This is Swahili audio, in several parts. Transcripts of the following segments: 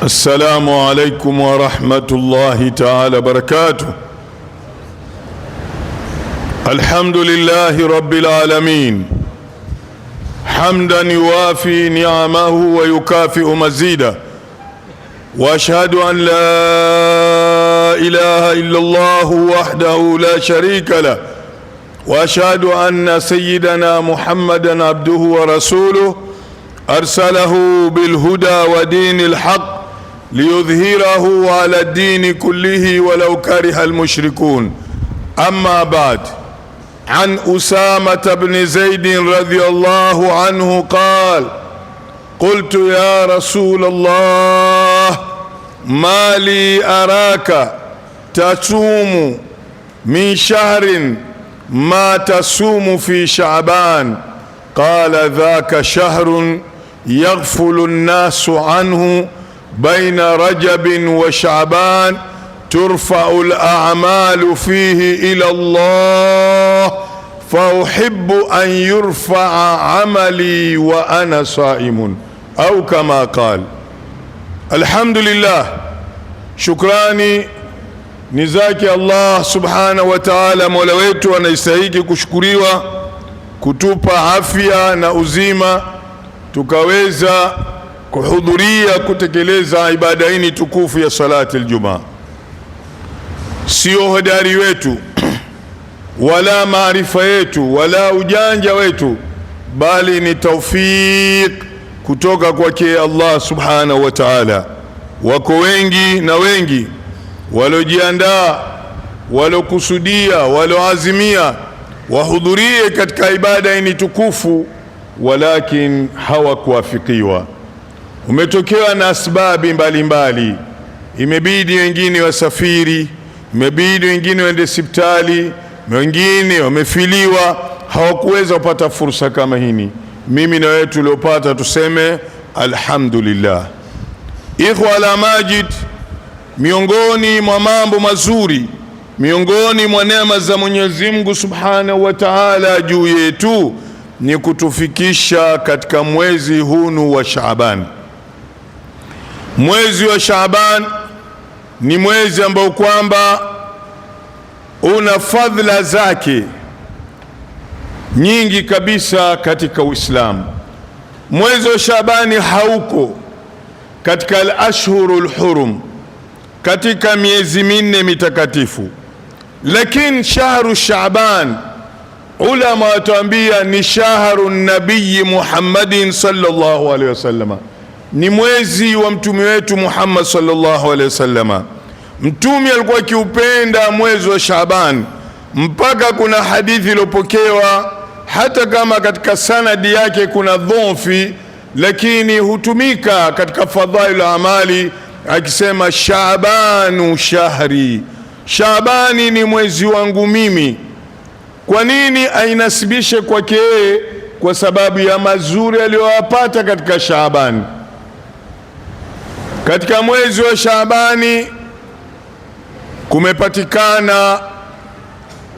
السلام عليكم ورحمة الله تعالى وبركاته. الحمد لله رب العالمين، حمدا يوافي نعمه ويكافئ مزيده، واشهد ان لا اله الا الله وحده لا شريك له، واشهد ان سيدنا محمدا عبده ورسوله، ارسله بالهدى ودين الحق ليظهره على الدين كله ولو كره المشركون. اما بعد، عن اسامه بن زيد رضي الله عنه قال: قلت يا رسول الله، ما لي اراك تصوم من شهر ما تصوم في شعبان؟ قال: ذاك شهر يغفل الناس عنه بين رجب وشعبان، ترفع الأعمال فيه إلى الله، فأحب أن يرفع عملي وأنا صائم، أو كما قال. الحمد لله، shukrani ni zake Allah subhanahu wa ta'ala, mola wetu anastahiki kushukuriwa, kutupa afya na uzima tukaweza kuhudhuria kutekeleza ibada hii tukufu ya salati aljumaa. Sio hodari wetu wala maarifa yetu wala ujanja wetu, bali ni taufiq kutoka kwake Allah subhanahu wa ta'ala. Wako wengi na wengi waliojiandaa, waliokusudia, walioazimia wahudhurie katika ibada hii tukufu, walakin hawakuafikiwa. Umetokewa na asbabi mbalimbali, imebidi wengine wasafiri, imebidi wengine waende hospitali, wengine wamefiliwa, hawakuweza kupata fursa kama hini. Mimi na wewe tuliopata tuseme alhamdulillah. Ikhwa la Majid, miongoni mwa mambo mazuri, miongoni mwa neema za Mwenyezi Mungu Subhanahu wa Ta'ala juu yetu ni kutufikisha katika mwezi hunu wa Shaaban. Mwezi wa Shaaban ni mwezi ambao kwamba una fadhila zake nyingi kabisa katika Uislamu. Mwezi wa Shaabani hauko katika al-ashhurul hurum, katika miezi minne mitakatifu, lakini shahru Shaaban ulama watuambia ni shahru nabii Muhammadin sallallahu alaihi wasallam, ni mwezi wa mtume wetu Muhammad sallallahu alaihi wasallam. Mtume alikuwa akiupenda mwezi wa Shaaban mpaka kuna hadithi iliyopokewa, hata kama katika sanadi yake kuna dhomfi, lakini hutumika katika fadhail amali, akisema Shaabanu shahri, Shaabani ni mwezi wangu mimi. Kwa nini ainasibishe kwake yeye? Kwa sababu ya mazuri aliyoyapata katika Shaabani. Katika mwezi wa Shaabani kumepatikana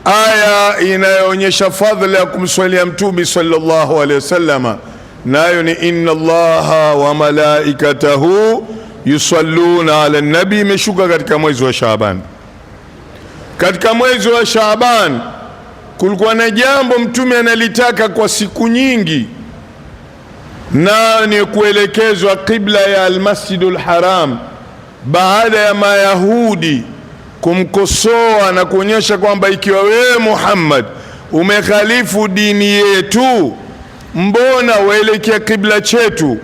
aya inayoonyesha fadhila ya kumswalia Mtume sallallahu alaihi wasallam, nayo ni inna Allaha wa malaikatahu yusalluna ala nabi, imeshuka katika mwezi wa Shaaban. Katika mwezi wa Shaaban kulikuwa na jambo Mtume analitaka kwa siku nyingi, nayo ni kuelekezwa qibla ya Almasjidul Haram baada ya Mayahudi kumkosoa na kuonyesha kwamba ikiwa wewe Muhammad umekhalifu dini yetu, mbona waelekea kibla chetu?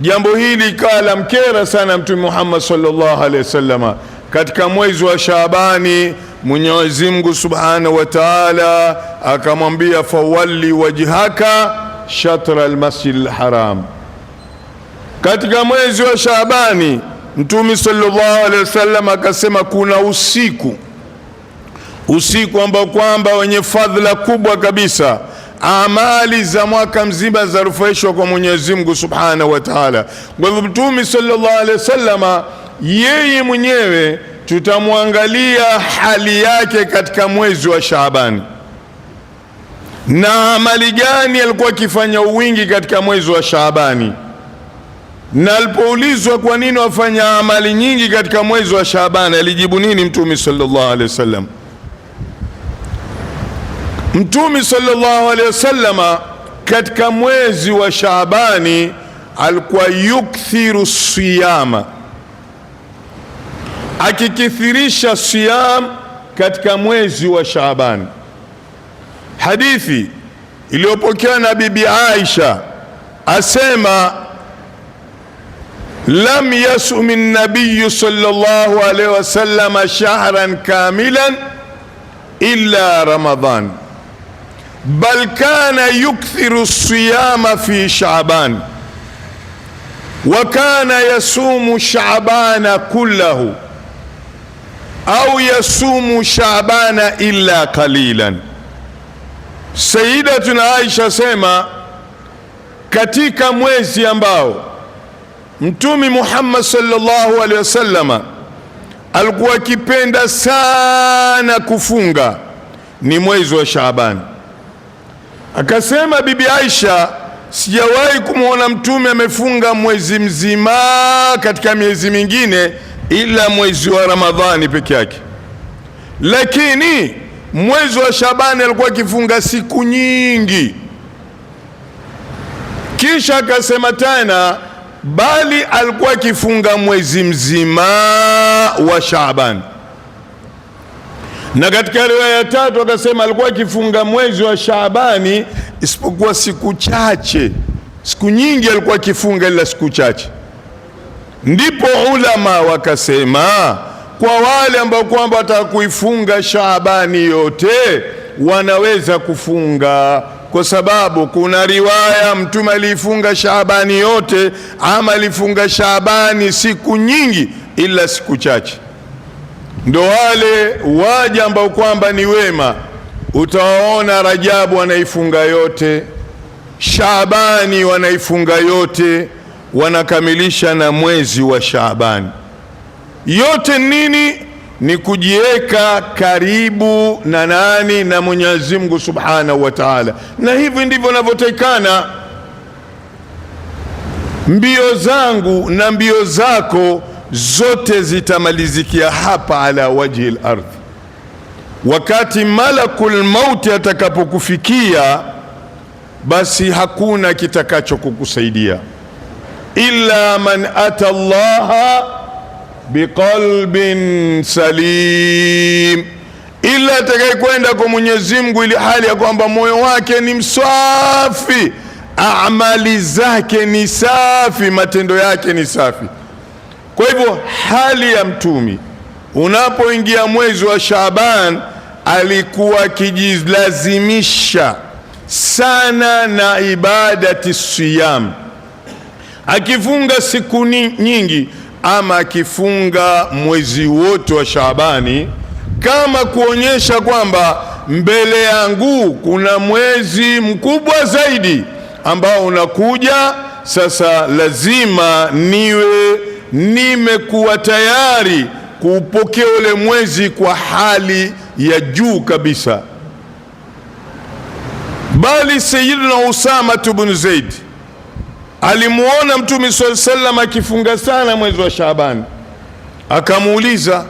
Jambo hili ikawa la mkera sana Mtume Muhammad sallallahu alaihi wasallam. Katika mwezi wa Shaabani Mwenyezi Mungu Subhanahu wa Ta'ala akamwambia, fawalli wajhaka shatra almasjid alharam. Katika mwezi wa Shaabani Mtume sallallahu alaihi wasallam akasema kuna usiku, usiku ambao kwamba wenye fadhila kubwa kabisa, amali za mwaka mzima zarufaishwa kwa Mwenyezi Mungu Subhanahu wa Ta'ala. Kwa hivyo Mtume sallallahu alaihi wasallam yeye mwenyewe tutamwangalia hali yake katika mwezi wa Shaabani na amali gani alikuwa akifanya uwingi katika mwezi wa Shaabani. Na alipoulizwa kwa nini wafanya amali nyingi katika mwezi wa Shaaban, alijibu nini Mtume sallallahu alaihi wasallam? Mtume sallallahu alaihi wasallama katika mwezi wa Shaabani alikuwa yukthiru siyama, akikithirisha siyam katika mwezi wa Shaabani. Hadithi iliyopokewa na Bibi Aisha asema, lam yasumi nabiyu sallallahu alaihi wasallam shahran kamilan illa Ramadan bal kana yukthiru siyama fi Shaaban wa kana yasumu Shaabana kullahu au yasumu Shaabana illa qalilan. Sayyidatuna Aisha sema katika mwezi ambao Mtumi Muhammad sallallahu alaihi wasallama alikuwa akipenda sana kufunga ni mwezi wa Shaaban. Akasema Bibi Aisha, sijawahi kumwona mtume amefunga mwezi mzima katika miezi mingine ila mwezi wa Ramadhani peke yake, lakini mwezi wa Shabani alikuwa akifunga siku nyingi. Kisha akasema tena, bali alikuwa akifunga mwezi mzima wa Shaaban. Na katika riwaya ya tatu akasema alikuwa akifunga mwezi wa Shaabani isipokuwa siku chache, siku nyingi alikuwa akifunga ila siku chache. Ndipo ulama wakasema kwa wale ambao kwamba wataka kuifunga Shaabani yote wanaweza kufunga, kwa sababu kuna riwaya Mtume aliifunga Shaabani yote ama alifunga Shaabani siku nyingi ila siku chache. Ndo wale waja ambao kwamba ni wema, utawaona Rajabu wanaifunga yote, Shaabani wanaifunga yote, wanakamilisha na mwezi wa Shaabani yote. Nini? Ni kujiweka karibu na nani? Na Mwenyezi Mungu Subhanahu wa Ta'ala. Na hivi ndivyo navyotekana. Mbio zangu na mbio zako zote zitamalizikia hapa ala wajhi al-ardhi. Wakati malakul mauti atakapokufikia, basi hakuna kitakacho kukusaidia illa man ata Allaha biqalbin salim, ila atakayekwenda kwa Mwenyezi Mungu ili hali ya kwamba moyo wake ni msafi, amali zake ni safi, matendo yake ni safi. Kwa hivyo hali ya mtumi unapoingia mwezi wa Shaaban alikuwa akijilazimisha sana na ibadati siyam, akifunga siku nyingi ama akifunga mwezi wote wa Shaabani, kama kuonyesha kwamba mbele yangu kuna mwezi mkubwa zaidi ambao unakuja sasa, lazima niwe nimekuwa tayari kuupokea ule mwezi kwa hali ya juu kabisa. Bali Sayyidina Usama ibn Zaid alimuona Mtume swalla sallam akifunga sana mwezi wa Shaaban, akamuuliza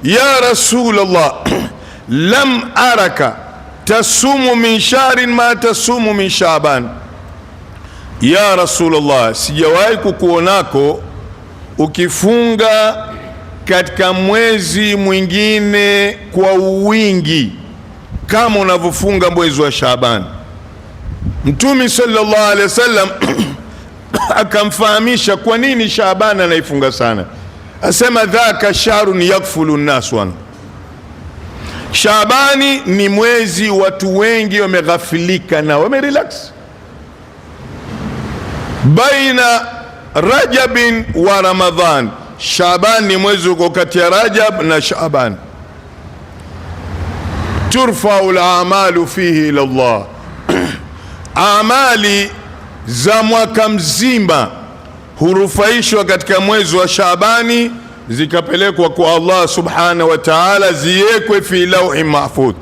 ya Rasulullah, lam araka tasumu min shahrin ma tasumu min Shaaban. Ya Rasulullah, sijawahi kukuonako ukifunga katika mwezi mwingine kwa wingi kama unavyofunga mwezi wa Shaaban. Mtume sallallahu alaihi wasallam akamfahamisha kwa nini Shaaban anaifunga sana. Asema dhaka shahrun yakfulu nnasu anhu, Shaabani ni mwezi watu wengi wameghafilika na wamerelax. Baina Rajabin wa Ramadhan, Shaaban ni mwezi uko kati ya Rajab na Shaaban. Turfau lamalu fihi ila Allah, amali za mwaka mzima hurufaishwa katika mwezi wa Shaabani zikapelekwa kwa Allah subhanahu wa ta'ala, ziwekwe fi lauhi mahfudh.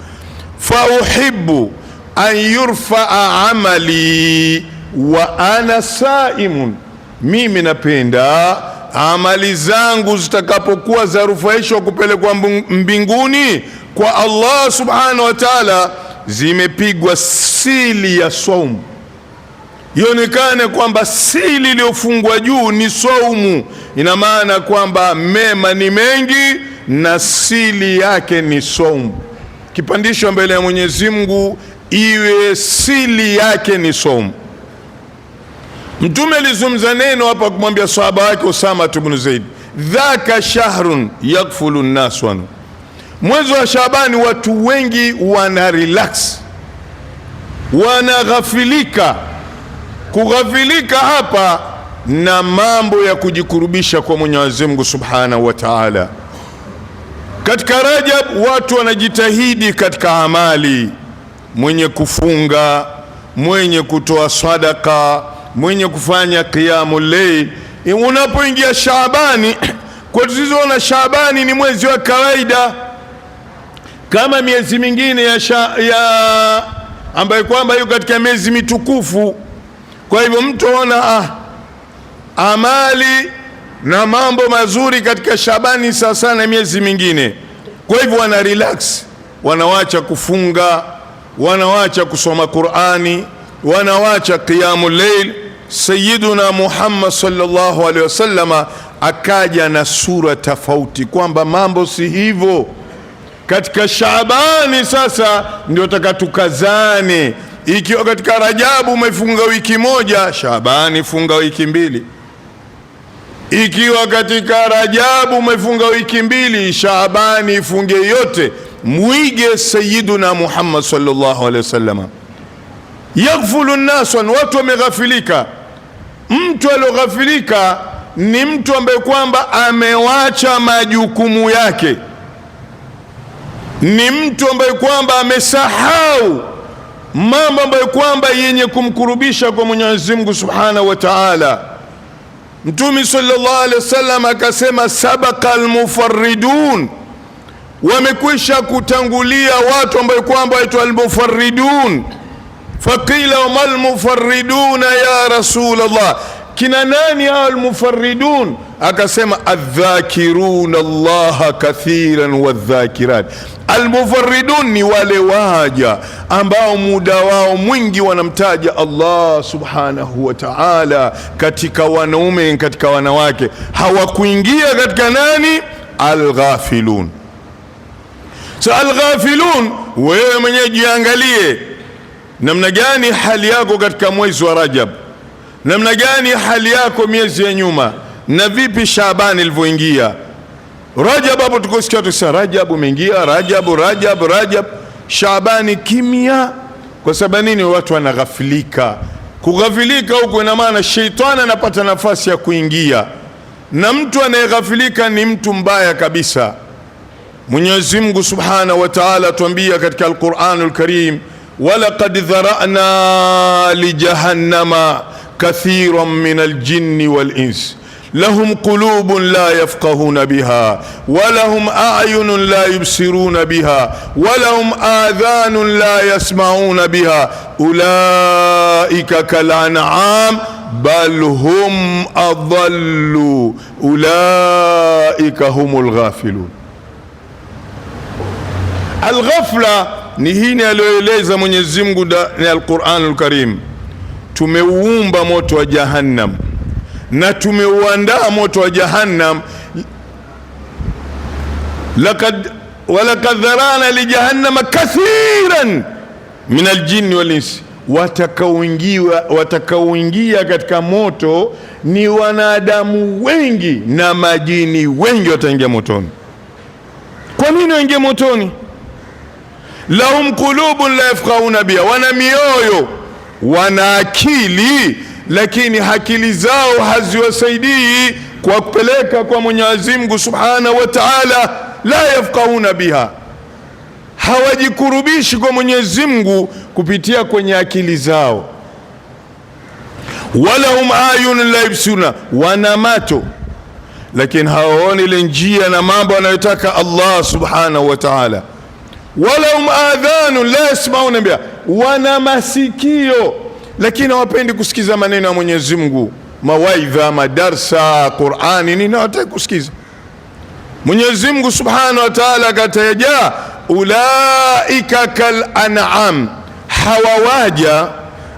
Fa uhibbu an yurfaa amali wa ana saimun, Mimi napenda amali zangu zitakapokuwa za rufaishwa kupelekwa mbinguni kwa Allah subhanahu wa ta'ala, zimepigwa sili ya saumu, ionekane kwamba sili iliyofungwa juu ni saumu. Ina maana kwamba mema ni mengi na sili yake ni saumu. Kipandishwa mbele ya Mwenyezi Mungu iwe sili yake ni saumu. Mtume alizungumza neno hapa kumwambia sahaba wake Usama ibn Zaid, dhaka shahrun yaghfulu nnasu anhu, mwezi wa Shabani watu wengi wana relax, wanaghafilika. Kughafilika hapa na mambo ya kujikurubisha kwa Mwenyezi Mungu Subhanahu wa Ta'ala. Katika Rajab watu wanajitahidi katika amali, mwenye kufunga, mwenye kutoa sadaka, mwenye kufanya qiyamul layl. Unapoingia Shaabani, kwetu sisi ona Shaabani ni mwezi wa kawaida kama miezi mingine ya ambayo kwamba yuko katika miezi mitukufu. Kwa hivyo mtu ona amali na mambo mazuri katika Shabani sawa sana miezi mingine. Kwa hivyo wana relax, wanawacha kufunga, wanawacha kusoma Qur'ani, wanawacha qiyamul layl. Sayyiduna Muhammad sallallahu alaihi wasallama akaja na sura tofauti kwamba mambo si hivyo. Katika Shabani sasa ndio takatukazane. Ikiwa katika Rajabu umefunga wiki moja, Shabani funga wiki mbili. Ikiwa katika Rajabu umefunga wiki mbili, Shabani ifunge yote. Mwige Sayyiduna Muhammad sallallahu alaihi wasallam. Yaghfulu nnasu, watu wameghafilika. Mtu alioghafilika ni mtu ambaye kwamba amewacha majukumu yake, ni mtu ambaye kwamba amesahau mambo ambayo kwamba yenye kumkurubisha kwa Mwenyezi Mungu Subhanahu wa Ta'ala. Mtume sallallahu alaihi wasallam akasema, sabaqa almufarridun, wamekwisha kutangulia watu ambao kwamba waitwa almufarridun. Faqila wama almufarriduna ya Rasulullah, kina nani hao almufarridun? Akasema adh-dhakiruna Allaha kathiran wadh-dhakirat. Almufarridun ni wale waja ambao muda wao mwingi wanamtaja Allah subhanahu wa ta'ala, katika wanaume, katika wanawake. Hawakuingia katika nani? Alghafilun. So alghafilun, wewe mwenyewe jiangalie namna gani hali yako katika mwezi wa Rajab, namna gani hali yako miezi ya nyuma, na vipi Shabani ilivyoingia. Rajab hapo tukosikia tu Rajab umeingia, Rajab, Rajab, Rajab. Shabani kimya. Kwa sababu nini? Watu wanaghafilika. Kughafilika huko ina maana sheitani anapata nafasi ya kuingia, na mtu anayeghafilika ni mtu mbaya kabisa. Mwenyezi Mungu Subhanahu wa Ta'ala tuambia katika Al-Qur'anul Karim, walaqad dhara'na li jahannama kathiran min al-jinni wal-ins lahum qulubun la yafqahuna biha walahum a'yunun la yubsiruna biha walahum adhanun la yasma'una biha ulaika kalan'am bal hum adallu ulaika humul ghafilun. Alghafla ni hii aliyoeleza Mwenyezi Mungu ni Al-Qur'anul Karim. Tumeuumba moto wa Jahannam na tumeuandaa moto wa Jahannam. Laqad walaqad dharana li jahannama kathiran min aljinni wal insi, watakaoingia katika moto ni wanadamu wengi na majini wengi wataingia motoni. Kwa nini waingie motoni? Lahum qulubun la yafqahuna biha, wana mioyo, wana akili, lakini akili zao haziwasaidii kwa kupeleka kwa Mwenyezi Mungu Subhanahu wa Ta'ala. La yafqahuna biha, hawajikurubishi kwa Mwenyezi Mungu kupitia kwenye akili zao. Walahum ayunun la yubsiruna, wana macho lakini hawaoni ile njia na mambo anayotaka Allah Subhanahu wa Ta'ala. Walahum adhanun la yasmauna biha, wana masikio lakini hawapendi kusikiza maneno ya Mwenyezi Mungu. Mawaidha, madarsa, Qur'ani nini, hawataki kusikiza. Mwenyezi Mungu Subhanahu wa Ta'ala akataja ulaika kal an'am, hawa waja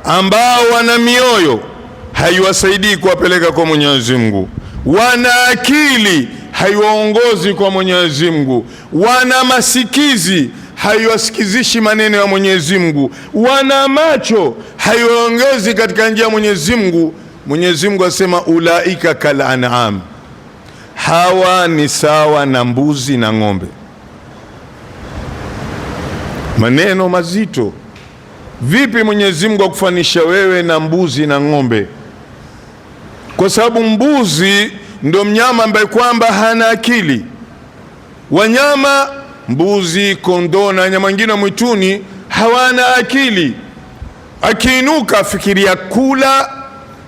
ambao wana mioyo haiwasaidii kuwapeleka kwa Mwenyezi Mungu, wana akili haiwaongozi kwa Mwenyezi Mungu, wana masikizi haiwasikizishi maneno ya Mwenyezi Mungu, wana macho haiwaongozi katika njia ya Mwenyezi Mungu. Mwenyezi Mungu asema ulaika kal an'am, hawa ni sawa na mbuzi na ng'ombe. Maneno mazito. Vipi Mwenyezi Mungu akufanisha wewe na mbuzi na ng'ombe? Kwa sababu mbuzi ndo mnyama ambaye kwamba hana akili. Wanyama mbuzi, kondoo na wanyama wengine wa mwituni hawana akili. Akiinuka afikiria kula,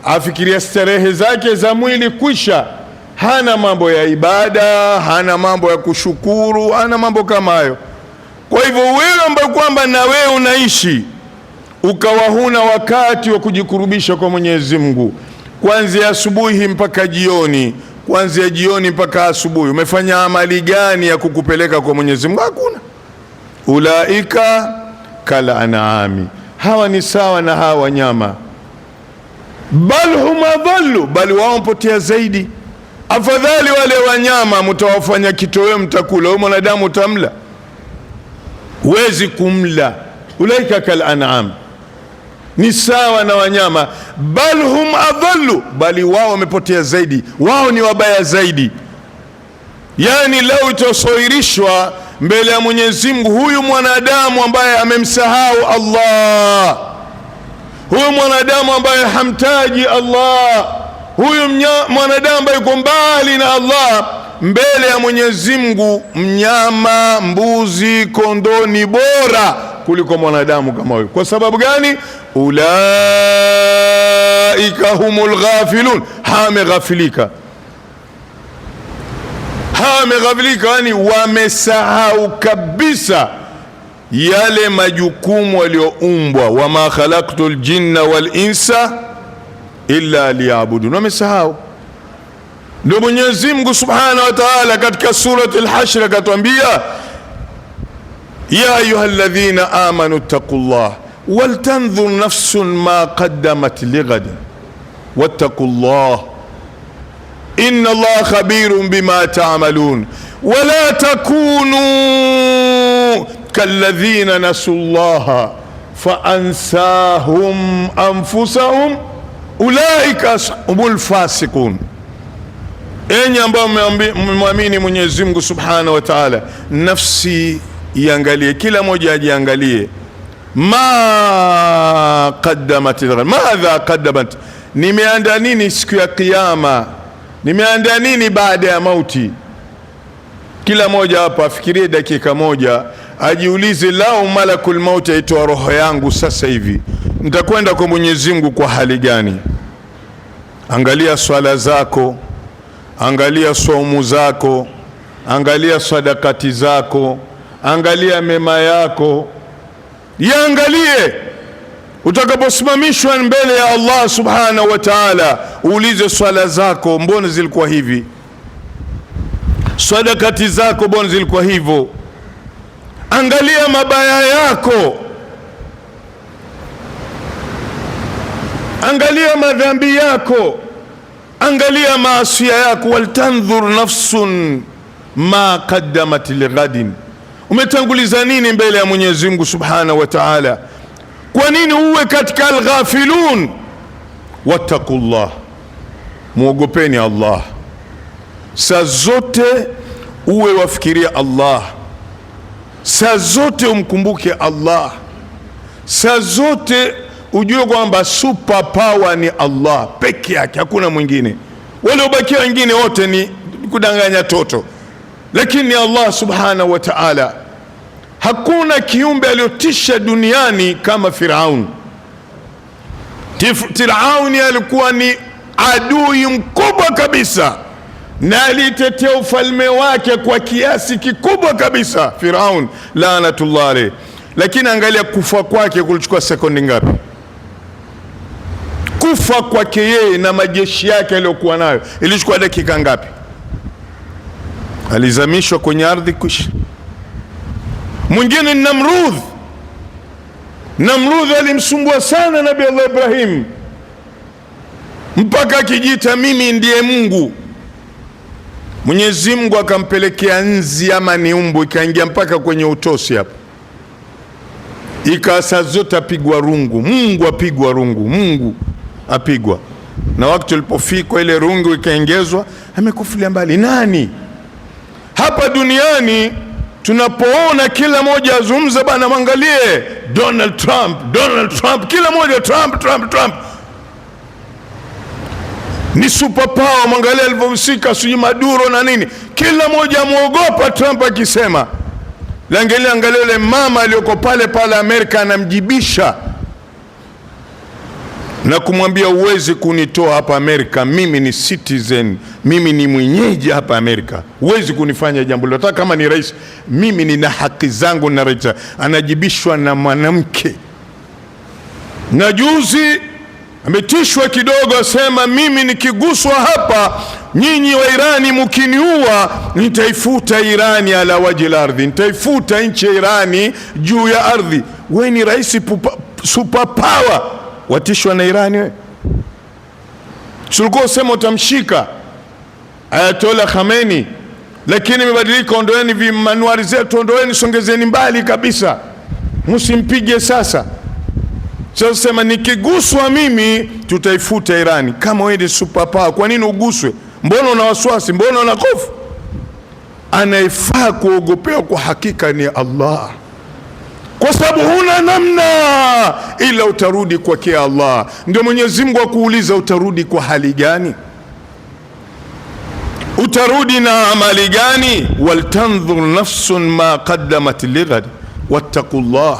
afikiria starehe zake za mwili, kwisha. Hana mambo ya ibada, hana mambo ya kushukuru, hana mambo kama hayo. Kwa hivyo wewe ambaye kwamba na wewe unaishi ukawa huna wakati wa kujikurubisha kwa Mwenyezi Mungu, kuanzia asubuhi mpaka jioni, kuanzia jioni mpaka asubuhi, umefanya amali gani ya kukupeleka kwa Mwenyezi Mungu? Hakuna. Ulaika kal an'ami, hawa ni sawa na hawa wanyama. Bal hum adallu, bali wao mpotea zaidi. Afadhali wale wanyama mtawafanya kitoweo, mtakula. Wewe mwanadamu utamla? Huwezi kumla. Ulaika kal an'am, ni sawa na wanyama. Bal hum adallu, bali wao wamepotea zaidi, wao ni wabaya zaidi. Yani lau itasairishwa mbele ya Mwenyezi Mungu huyu mwanadamu ambaye amemsahau Allah, huyu mwanadamu ambaye hamtaji Allah, huyu mwanadamu ambaye yuko mbali na Allah, mbele ya Mwenyezi Mungu mnyama mbuzi, kondoo ni bora kuliko mwanadamu kama huyu. Kwa sababu gani? Ulaika humul ghafilun, hameghafilika, hameghafilika, yani wamesahau kabisa yale majukumu walioumbwa, wama khalaqtul jinna wal insa illa liyabudun, wamesahau. Ndio Mwenyezi Mungu Subhanahu wa Ta'ala katika surati Al-Hashr akatwambia, ya ayyuhalladhina amanu ittaqullah waltandhur nafsun ma qaddamat lighadin wattaqullah inna Allaha khabirun bima ta'malun wala takunu kalladhina nasu llaha faansahum anfusahum ulaika humul fasiqun. Enyi ambao mmemwamini Mwenyezi Mungu Subhanahu wa Ta'ala, nafsi iangalie, kila mmoja ajiangalie, ma qaddamat, madha qaddamat, nimeandaa nini siku ya Kiyama, nimeandaa nini baada ya mauti. Kila mmoja hapa afikirie dakika moja, ajiulize, lau malakul mauti aitoa roho yangu sasa hivi, nitakwenda kwa Mwenyezi Mungu kwa hali gani? Angalia swala zako, angalia saumu zako, angalia sadakati zako, angalia mema yako, yaangalie. Utakaposimamishwa mbele ya Allah Subhanahu wa Ta'ala, uulize swala zako, mbona zilikuwa hivi? Sadakati zako, mbona zilikuwa hivyo? Angalia mabaya yako, angalia madhambi yako, angalia maasia yako. Waltandhur nafsun ma qaddamat lighadin, umetanguliza nini mbele ya Mwenyezi Mungu Subhanahu wa Ta'ala? Kwa nini uwe katika alghafilun? Wattaqullah, muogopeni Allah saa zote, uwe wafikiria Allah saa zote, umkumbuke Allah saa zote, ujue kwamba super power ni Allah peke yake, hakuna mwingine. Waliobakia wengine wote ni kudanganya toto, lakini ni Allah Subhanahu wa Ta'ala. Hakuna kiumbe aliyotisha duniani kama Firaun. Firauni alikuwa ni adui mkubwa kabisa, na alitetea ufalme wake kwa kiasi kikubwa kabisa, Firaun laanatullah alayhi. Lakini angalia kufa kwake kulichukua sekundi ngapi? Kufa kwake yeye na majeshi yake aliyokuwa nayo ilichukua dakika ngapi? Alizamishwa kwenye ardhi kwisha. Mwingine ni Namrudh. Namrudh alimsumbua sana Nabii Allah Ibrahim mpaka akijiita mimi ndiye Mungu. Mwenyezi Mungu akampelekea nzi ama ni umbu, ikaingia mpaka kwenye utosi hapo, ikawa zote apigwa rungu. Mungu apigwa rungu, Mungu apigwa. Na wakati ulipofika ile rungu ikaongezwa, amekufulia mbali. Nani hapa duniani tunapoona kila mmoja azungumza, bana, mwangalie Donald Trump, Donald Trump, kila mmoja Trump, Trump, Trump ni super power, mwangalie alivyomsika sijui Maduro na nini, kila mmoja amuogopa Trump akisema. Langalia, angalia yule mama aliyoko pale pale Amerika anamjibisha na kumwambia huwezi kunitoa hapa Amerika, mimi ni citizen, mimi ni mwenyeji hapa Amerika, huwezi kunifanya jambo lolote, kama ni rais, mimi nina haki zangu na rais. Anajibishwa na mwanamke. Na juzi ametishwa kidogo, asema mimi nikiguswa hapa, nyinyi wa Irani mkiniua, nitaifuta Irani ala waji la ardhi, nitaifuta nchi ya Irani juu ya ardhi. We ni rais super power, watishwa na Irani we? Sulikuwa usema utamshika Ayatollah Khamenei, lakini imebadilika. Ondoeni vimanuari zetu, ondoeni, songezeni mbali kabisa, msimpige sasa. Sasa sema nikiguswa mimi tutaifuta Irani. Kama wewe ni super power, kwa nini uguswe? Mbona una wasiwasi? Mbona una hofu? Anayefaa kuogopewa kwa hakika ni Allah, kwa sababu huna namna ila utarudi kwake Allah. Ndio Mwenyezi Mungu akuuliza utarudi kwa hali gani? Utarudi na amali gani? Waltandhur nafsun ma qaddamat lighad wattaqullah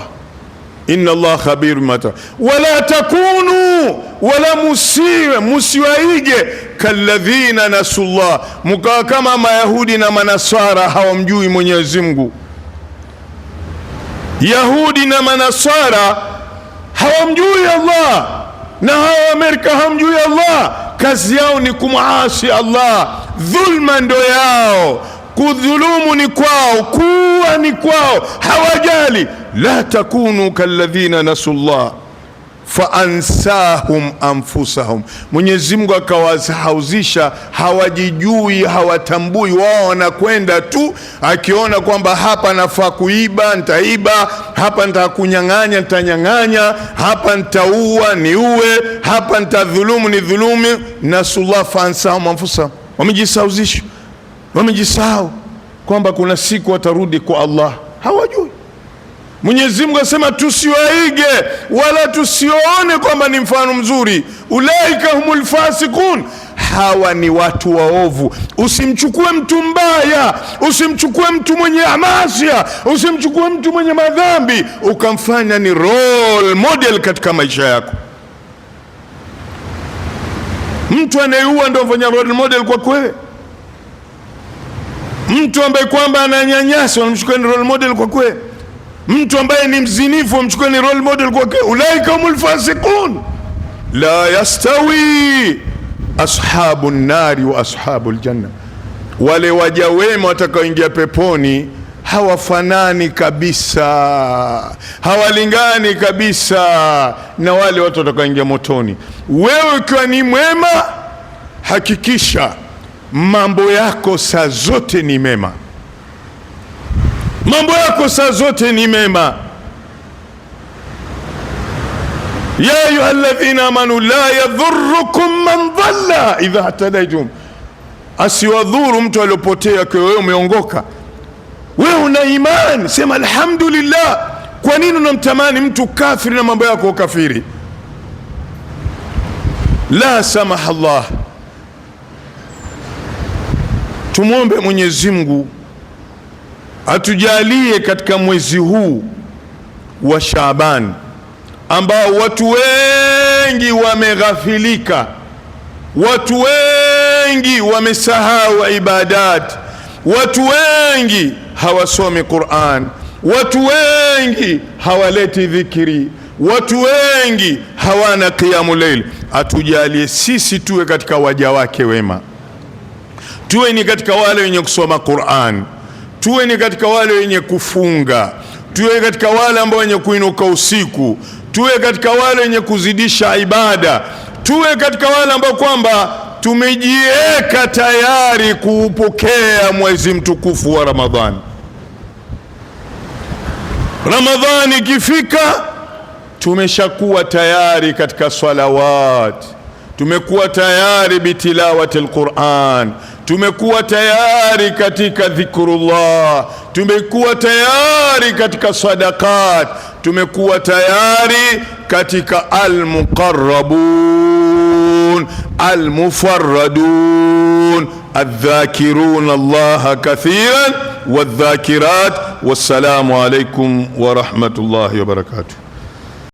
inna Allah khabiru bima ta wala takunu wala musiwe musiwaige kalladhina nasullah, mukawa kama Mayahudi na Manasara hawamjui Mwenyezi Mungu. Yahudi na Manasara hawamjui Allah, na hawa Amerika hawamjui Allah. Kazi yao ni kumwasi Allah, dhulma ndo yao, kudhulumu ni kwao, kuwa ni kwao, hawajali. La takunu kalladhina nasullah faansahum anfusahum, Mwenyezi Mungu akawasahauzisha, hawajijui, hawatambui, wao wanakwenda tu, akiona kwamba hapa nafaa kuiba nitaiba, hapa nitakunyang'anya nitanyang'anya, hapa nitaua niue, hapa nitadhulumu ni dhulumu. Nasullah faansahum anfusahum, wamejisahauzisha, wamejisahau kwamba kuna siku watarudi kwa Allah, hawajui. Mwenyezi Mungu asema tusiwaige wala tusione kwamba ni mfano mzuri. Ulaika humul fasikun, hawa ni watu waovu. Usimchukue mtu mbaya, usimchukue mtu mwenye amasia, usimchukue mtu mwenye madhambi ukamfanya ni role model katika maisha yako. Mtu anayeua ndio mfanya role model kwako wewe? Mtu ambaye kwamba ananyanyasa unamchukua ni role model kwako wewe? Mtu ambaye ni mzinifu amchukue ni role model kwake? Ulaika humul fasiqun la yastawi ashabu nari wa ashabu aljanna, wale waja wema watakaoingia peponi hawafanani kabisa, hawalingani kabisa na wale watu watakaoingia motoni. Wewe ukiwa ni mwema, hakikisha mambo yako saa zote ni mema, mambo yako saa zote ni mema. Ya ayuha alladhina amanu la yadhurukum man dhalla idha hatadaitum, asiwadhuru mtu aliopotea kwa wewe umeongoka, wewe una imani, sema alhamdulillah. Kwa nini unamtamani mtu kafiri na mambo yako ukafiri? La samaha Allah. Tumwombe Mwenyezi Mungu atujalie katika mwezi huu wa Shaaban ambao watu wengi wameghafilika, watu wengi wamesahau ibadat, watu wengi hawasomi Qur'an, watu wengi hawaleti dhikri, Watu wengi hawana qiyamu leil. Atujalie sisi tuwe katika waja wake wema, tuwe ni katika wale wenye kusoma Qur'an, tuwe ni katika wale wenye kufunga, tuwe katika wale ambao wenye kuinuka usiku, tuwe katika wale wenye kuzidisha ibada, tuwe katika wale ambao kwamba tumejiweka tayari kuupokea mwezi mtukufu wa Ramadhani. Ramadhani ikifika, tumeshakuwa tayari katika salawat, tumekuwa tayari bitilawati alquran, tumekuwa tayari katika dhikrullah, tumekuwa tayari katika sadaqat, tumekuwa tayari katika almuqarrabun almufarradun aldhakirun allaha kathiran wadhakirat. Wassalamu alaikum warahmatullahi wabarakatuh.